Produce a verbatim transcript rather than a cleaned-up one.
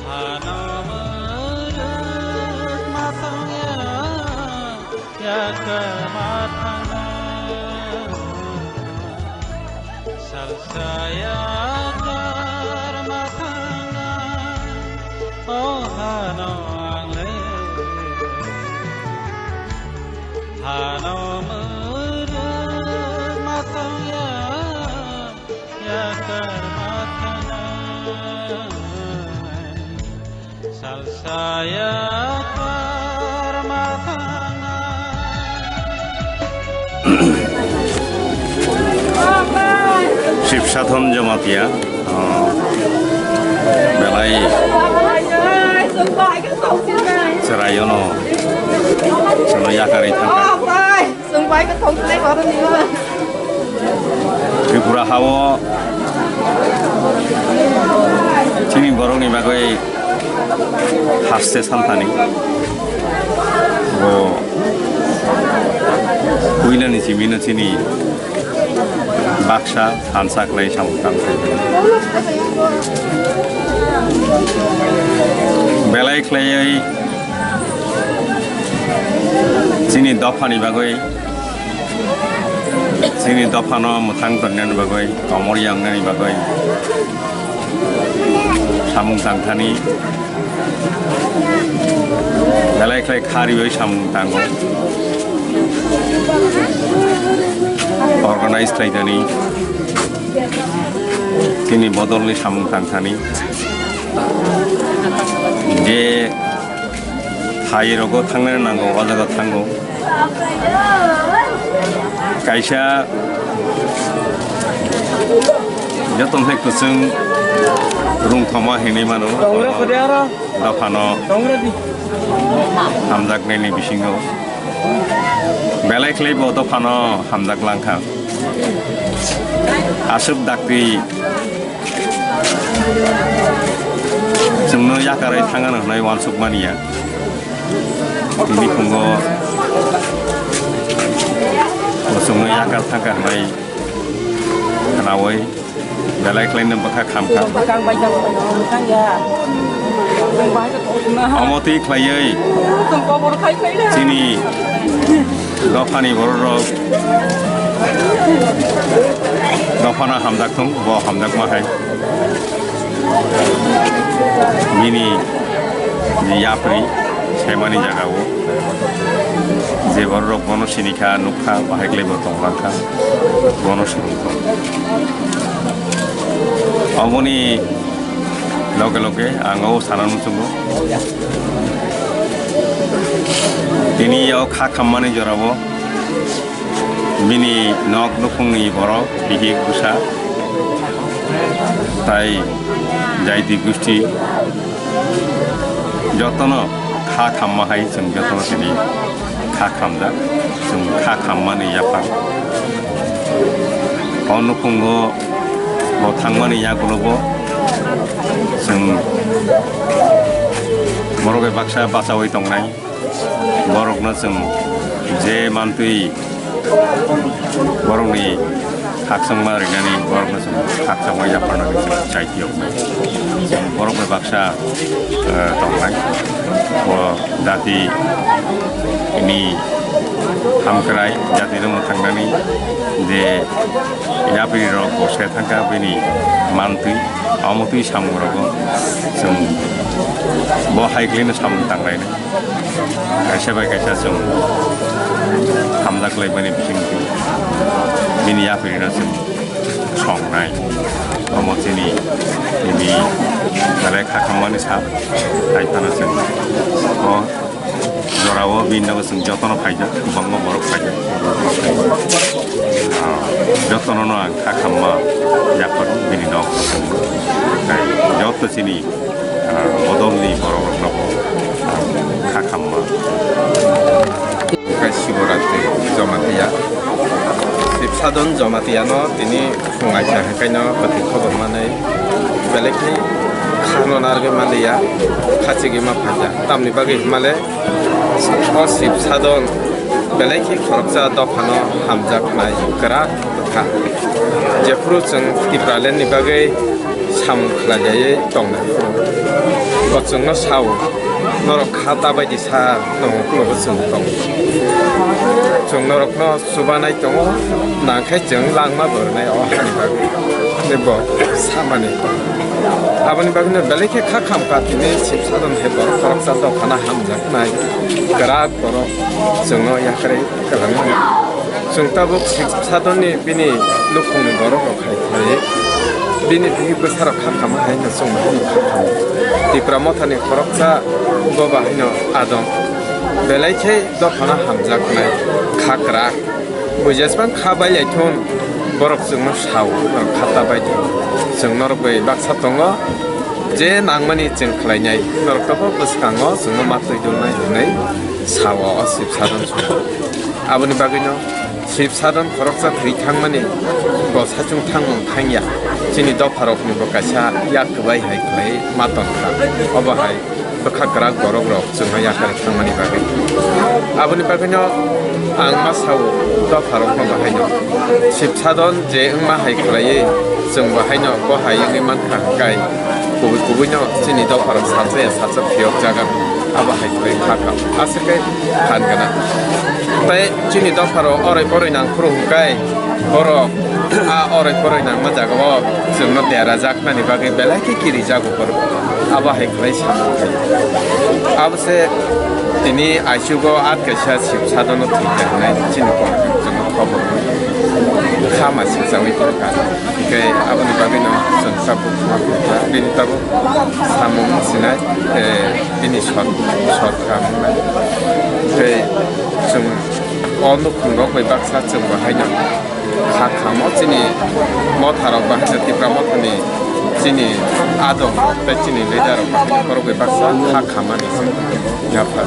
Hano mwrwk ma thangya, yakar ma thangya. Salsa yakar ma thangya, o hano ang le. Hano mwrwk ma thangya, yakar ma thangya. Salsa yakar ma thangya. Sip Sadhon Jamatia, ah, belai chwraiono chwngno yakarwi thangkha. Chwng bai khe thok khlai horo nini. Tripura hao chini borokni bagwi haste santani. Bo puilani simino chini baksa thansa khlai samung tang khlai. Belai khlaiwi chini dophani bagwi Chini dophano mwthang tongnani bagwi, komor yangnani bagwi samung tangthani, belai khlai kha riwi samung tango, organize khlaithani, chini bodolni samung tangthani, je thai rogo thangnani nango, o jaga thango. Kaisa joto hwnwi kwchwng rwngthoma hinwi mano. Dophano hamjaknaini bisingo belai khlai bo dophano hamjak langkha. Aswk dakti chwngno yakarwi thangano hwnwi uansukmani ya. Tini phungo bo chwngno yakar thangkha hwnwi khnaui belai khlaino bwkha khamkha. Omo twi khlaiwi chini dophani bororok dophano hamjak thung, bo hamjakma hai. Bini yapri saimani jagao je bororok bono sinikha, nukha, bahai khlai bo tonglangkha, bono swrwngkha. Oboni loge loge ang o sana muchungo. Tini o kha khammani jorao bini nok nukhungni borok bihik bwsa tai jaiti gusti jotono kha khamma hai chwng jotono tini kha khamjak, chwng kha khammani yaphang. O nukhungo bo thangmani yagulo bo chwng borok bai baksa bachaui tongnai. Borokno chwng je mantwi borokni khakchangma rinani borokno chwng khakchangma yapharnani chwng chai phiyoknai. Borok bai baksa, eh, tongnai. Bo jati ni hamkrai jati rokno thangnani je yapri rok bo se thangkha bini mantwi, omo twi samung rogo chwng bo hai khlai no samung tanglainai. Kaisa bai kaisa chwng hamjak laimani bisingtwi bini yapri no chwng songnai. Omo chini, chini belai kha khammani sal, hai phano chwng o jorao bini nogo chwng jotono phaijak, kwbangma borok phaijak. Ah, jotono no ang kha khamma yaphar bini nok, tei joto chini ah, bodolni borok rokno bo, ah, kha khamma. Khai Siboratri Jamatia, Sip Sadhon Jamatia no tini phung aisa hwnkhe no kwthwi khobor manwi belai khe khano narwgwi manliya, khachigwi ma phaikha. Tamni bagwi hwnmale o Sip Sadhon belai khe khoroksa dophano hamjaknai kwrak bwkha. Jephuru chwng Tipraland ni bagwi Samung khlailawi tongnai. Bo chwngno sao, norok kha ta bai di sa tongo, ulo bo chwng tongo. Chwng norokno chubanai tongo, nangkhe chwng langma bo rwnai o hani bagwi. Tei bo samani. Aboni bagwino belai khe kha kham ka tini sip sadon hai borok khoroksa dophano hamjaknai kwrak borok chwngno yakarwi kwlangmani. Chwng tabuk sip sadonni bini nukhungni borok rok hai khlai bini bini bwsarok kha khama hai no chwng bahai no kha khamo. Tipra mothani khoroksa bo bahai no adong belai khe dophano hamjaknai kha kwrak. Buijesmang kha bai lai thun borok chwngno sao, norok kha ta bai thun. Chwng norok bai baksa tongo, je nangmani chwng khlainai, norok tobo bwskango chwngno ma twi dulnai hwnwi sao o sip sadon chwng. Aboni bagwino sip sadon khoroksa thwi thangmani bo sachung thangmung thangya. Chini dopharokni bo kaisa yak kwbai hai khlai ma tongkha. Obo hai bwkha kwrak borok rok chwngno yakarwi thangmani bagwi. Aboni bagwino ang ma sao dopharokno bahaino sip sadon je wngma hai khlaiwi chwng bahaino bo hai wngwi mankha hwnkhe kubui kubuino chini dopharok sacha ya sacha phiyok jaga abo hai khlai kha kha aswk khe phan gana. Tei chini dopharok oroi poroi nang phuru hwnkhe borok a oroi poroi nangma jagao chwngno derajaknani bagwi belai khe kirijago borok. Abo hai khlai samung khai. Abo se tini aichugo at kaisa sip sadono thwikha hwnwi chini borok chwngno khobor rw. Khama sikjawi tongkha. Hwnkhe aboni bagwino chwng tabuk bini tabuk samung sinai, eh, bini sot, sot kha wngnai. Tei chwng o nukhungrok bai baksa chwng bo haino kha khamo chini motharok ba haino Tipra mothani chini adong tei chini leader rok ba haino borok bai baksa kha khamani se yapha.